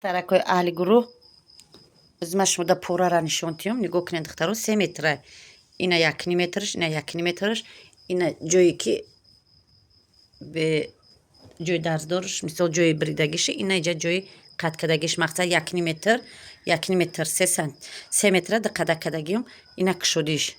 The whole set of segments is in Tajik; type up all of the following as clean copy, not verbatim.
Духтаракҳои аҳли гурӯҳ, ма шумода порара нишон тиём. Нигоҳ кунед, духтаро, 3 метра. Ина якним метраш, ина якним метраш, ина ҷое ки ҷои дарздорш, мисол, ҷои бридагиша, ина иҷа ҷои қат кардагиш. Мақсад якним метр, якним метр, 3 метра диққада кардагиём. Ина кушодиш,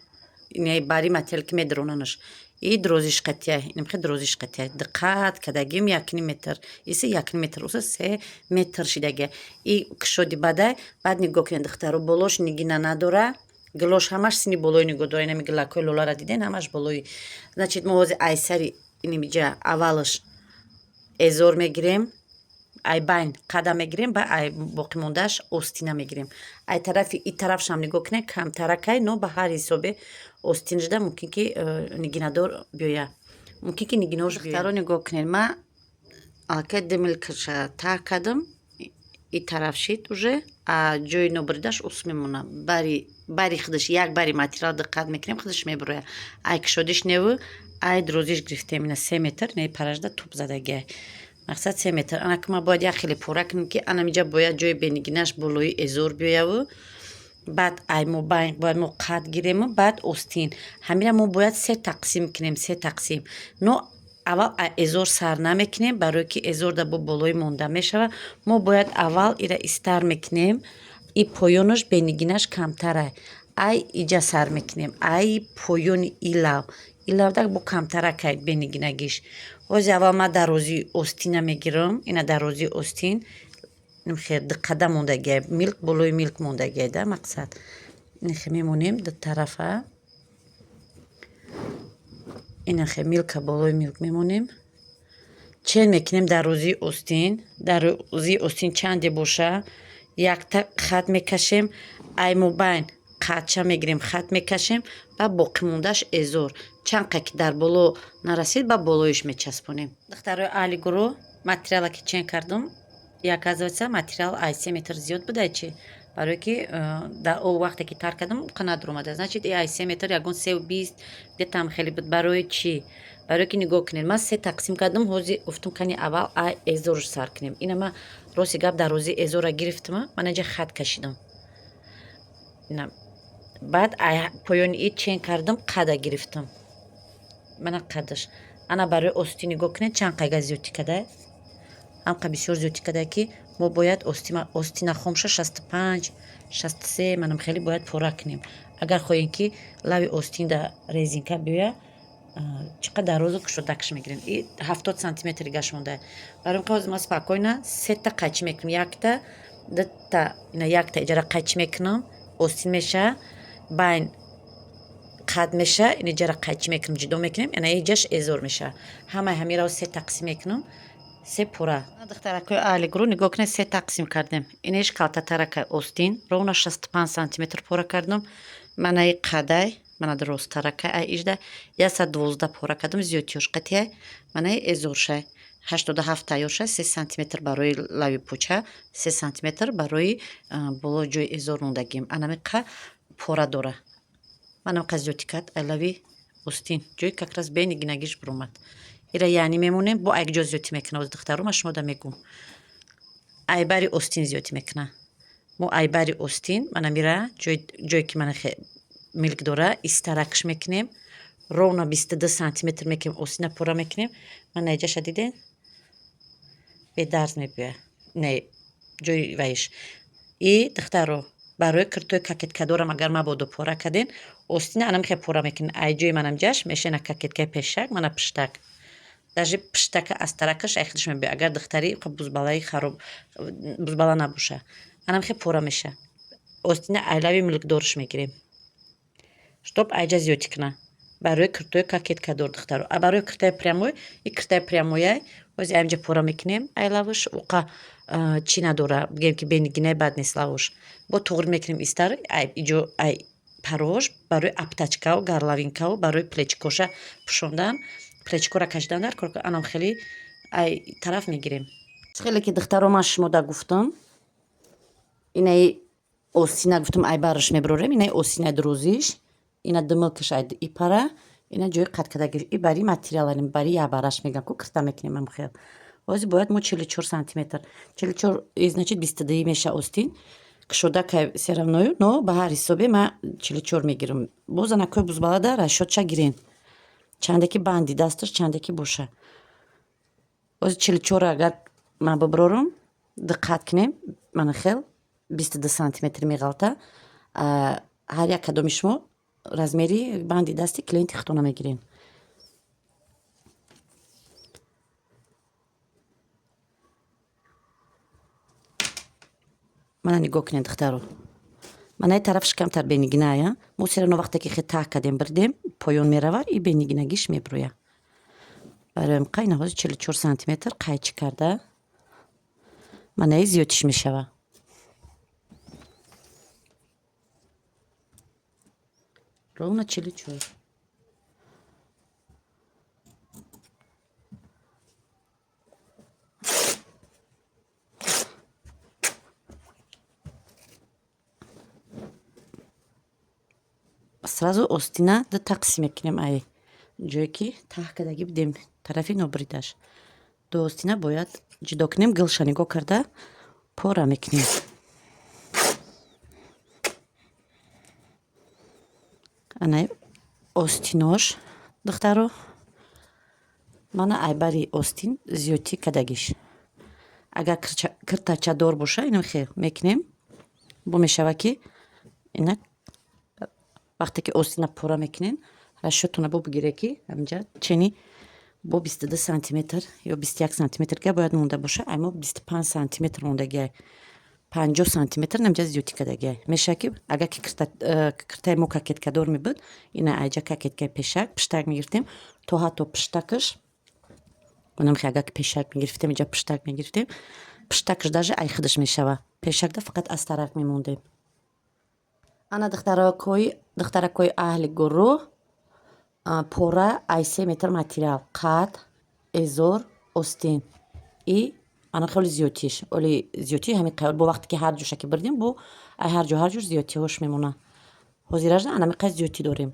ина бари материал ки медаронанаш, и дрозиш қатия, инамхе дрозиш қатия диққат кардагиём. Якним метр иси, якним метр уса, 3 метр шидагия и кушоди бадай. Баъд нигоҳ кунед, духтаро, болош нигина надора, гилош ҳамаш сини болои нигоҳ дора. Инами гилакҳои лолара диден, ҳамаш болои. Значит, мо ҳозир айсари инамиҷа аввалаш эзор мегирем, ай байн қадам мегирем, ба ай боқимондааш остина мегирем. Ай тарафи и тарафшам нигоҳ кунед, камтаракай, но ба ҳар ҳисобе остин жида мумкин ки нигинадор биёя, мумкин ки нигинош. Духтаро, нигоҳ кунед, ма аллакай ду милкаша таҳ кардам, и тараф шид уже, а ҷои нобуридаш ус мемона. Бари бари худаш як бари материал диққат мекунем, худаш мебурояд. Ай кушодиш неву ай дрозиш гирифтем, ина 3 метр не паражда туп задагиай. Мақсад 3 метр. Анаки ма бояд як хеле пора кунем, ки анамиҷа бояд ҷои бенигинаш болои эзор биёяву баъд ай мобайн бояд мо қад гирему баъд остин. Ҳамира мо бояд се тақсим кунем, се тақсим. Но аввал эзор сар намекунем, барое ки эзорда бо болои монда мешавад. Мо бояд аввал ира истар мекунем, и поёнаш бенигинаш камтара, ай иҷа сар мекунем, ай поёни илав илавдак бо камтаракай бенигинагиш. Ҳози аввал ман дарозии остина мегирам. Ина дарозии остин диққада мондагиай, милк болои милк мондагиай да. Мақсад, инхе мемонем ду тарафа, инахе милка болои милк мемонем, чен мекунем дарозии остин. Дарозии остин чанде боша, якта хат мекашем, ай мобайн қадча мегирем, хат мекашем ва боқимондааш эзор. Чанд қа ки дар боло нарасид, ба болоиш мечаспонем. Духтарои аҳли гурӯҳ, материала ки чен кардум, и оказывается, материал ай 3 метр зиёд будай. Чи барое ки дар о вақте ки тар кардам, қа надуромада. Значит, и ай 3 метр ягон 3,20 где-то хеле буд. Барои чӣ? Барое ки нигоҳ кунед, ман се тақсим кардам. Ҳозир гуфтум, кани аввал ай эзорш сар кунем. Ина ма рости гап дарозии эзора гирифтама, ман инҷа хат кашидам. Ина баъд ай поёни и чен кардам, қада гирифтам, мана қадаш. Ана барои остин нигоҳ кунед, чанд қайга зиёдтӣ кадай, ҳамқа бисёр зиёдтӣ кадай, ки мо бояд остина хомша 65, 63 манам хеле бояд пора кунем, агар хоҳем, ки лави остинда резинка биёя. Чӣ қадар дарозу кушодакш мегирем, и 70 сантиметри гаш монда. Барои ҳозир ма спокойно сета қайчӣ мекунем, якта, дута, ина якта иҷара қайчӣ мекунам, остин меша, байн қад меша, ин иҷара қайчӣ мекунам, ҷудо мекунем, ина иҷаш эзор меша. Ҳамаи ҳамирао се тақсим мекунам, се пора. Духтаракҳои аҳли гурӯҳ, нигоҳ кунед, се тақсим кардем. Инеш калтатаракай остин, ровно 65 сантиметр пора кардам. Манаи қадай, мана дуросттаракай, ай ижда 112 пора кардам, зиёдтиёш қатияй. Манаи эзоршай 87 тайёр шай, 3 сантиметр барои лави пӯча, 3 сантиметр барои боло ҷои эзор мондагием. Анамиқа пора дора, манамқа зиёдтӣ кард. Ай лави остин ҷои как раз бенигинагиш биромад. Ира яъне мемонем, бо айкҷо зиёдтӣ мекунад. Оз, духтаро, ма шумода мегӯм, айбари остин зиёдтӣ мекунад. Мо айбари остин мана мира ҷое ки мана милк дора, истаракш мекунем, ровно 22 сантиметр мекунем, остина пора мекунем. Мана иҷаша диден, бедарз мебиёяд, не ҷои ваиш. И духтаро, барои киртои кокеткадорам агар мабодо пора карден, остина анамихе пора мекунед. Ай ҷои манам ҷаш мешена кокеткаи пешак, мана пиштак, даже пиштака аз таракаш ай худаш мебиёяд. Агар духтари бузбалаи хароб бузбала набоша, анамихе пора меша. Остина айлави милкдорш мегирем, чтоб айҷа зиёдтӣ кунад барои киртои кокеткадор, духтаро. А барои киртаи прямой, и киртаи прямояй ҳози аинҷа пора мекунем. Айлавш уқа чӣ надора, бигем ки бенигинаи бад нест лавош. Бо туғри мекунем истар иҷо, ай парош барои обтачкау горловинкау, барои плечикоша пӯшондан, плечикора кашидан дар кор. Анам хеле ай тараф мегирем. Хеле ки, духтаро, ман шумода гуфтам, инаи остина гуфтам, ай бараш мебарорем. Инаи остинаи дурӯзиш, ина димилкаш ай и пара, ина ҷои қат кардагиш, и бари материал, бари ябараш мегам ку кирта мекунем. Ам хел. Ҳозир бояд мо 44 сантиметр. 44, значит, 22 меша остин. Кушода кай всё равно, но ба ҳар ҳисобе ман 44 мегирам. Боз занакҳои бузбалада расчётша гирен. Чанде ки банди дасташ, чанде ки боша. Ҳозир 44 агар ман бибарорам, диққат кунем, мана хел 22 сантиметр меғалта. Ҳар як кадоми шумо размери банди дасти клиенти худтона мегирен. Мана нигоҳ кунед, духтаро. Манаи тарафаш камтар бенигиная. Мо всё равно вақте ки хе таҳ кардем, бирдем, поён мерава и бенигинагиш мебироя. Барои қайна ҳозир 44 сантиметр қайчӣ карда, манаи зиёдтиш мешава. Ровно 44. Сразу остина ду тақсим мекунем, ай ҷое ки таҳ кардагӣ будем, тарафи нобуридаш. Ду остина бояд ҷудо кунем, гилша нигоҳ карда пора мекунем. Анаи остинош, духтаро, мана айбари остин зиёдтӣ кардагиш. Агар киртачадор боша, ино хел мекунем, бо мешава ки ина вақте ки остина пора мекунем, расчётона бо бигире, ки ҳаминҷа чени бо 22 сантиметр ё 21 сантиметр га бояд монда боша. Ай мо 25 сантиметр мондагиай, 50 сантиметр намҷа зиёдтӣ кардагиай. Мешава ки агар ки киртаи мо кокеткадор мебуд, ина айҷа кокеткаи пешак, пиштак мегирифтем, то ҳатто пиштакаш манамхе, агар ки пешак мегирифтем, инҷа пиштак мегирифтем, пиштакаш даже ай худаш мешава. Пешакда фақат астарак мемондем. Ана, духтаракҳои аҳли гурӯҳ, пора ай 3 метр материал, қад, эзор, остин и ана хеле зиёдтиш, оли зиёдтӣ ҳамин қайёр бо вақте ки ҳар ҷоша ки бирдем, бо ай ҳар ҷо, ҳар ҷош зиёдтиҳош мемонад. Ҳозиражда анами қай зиёдтӣ дорем.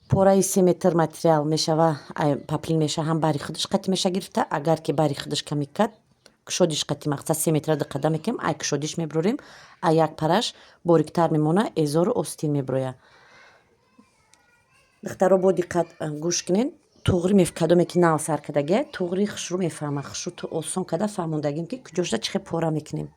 Пораи 3 метр материал мешава, ай поплин меша, ҳам бари худаш қати меша гирифта, агар ки бари худаш ками кард, кушодиш қати, мақсад, 3 метра ду қадам мекунем, ай кушодиш мебурорем, ай як параш бориктар мемона, эзору остин мебирояд. Духтаро, бо диққат гӯш кунед. Туғри кадоме ки нав сар кардагия, туғри хушрӯ мефаҳмад. Хушрӯ осон карда фаҳмондагим, ки куҷошда чӣ хел пора мекунем.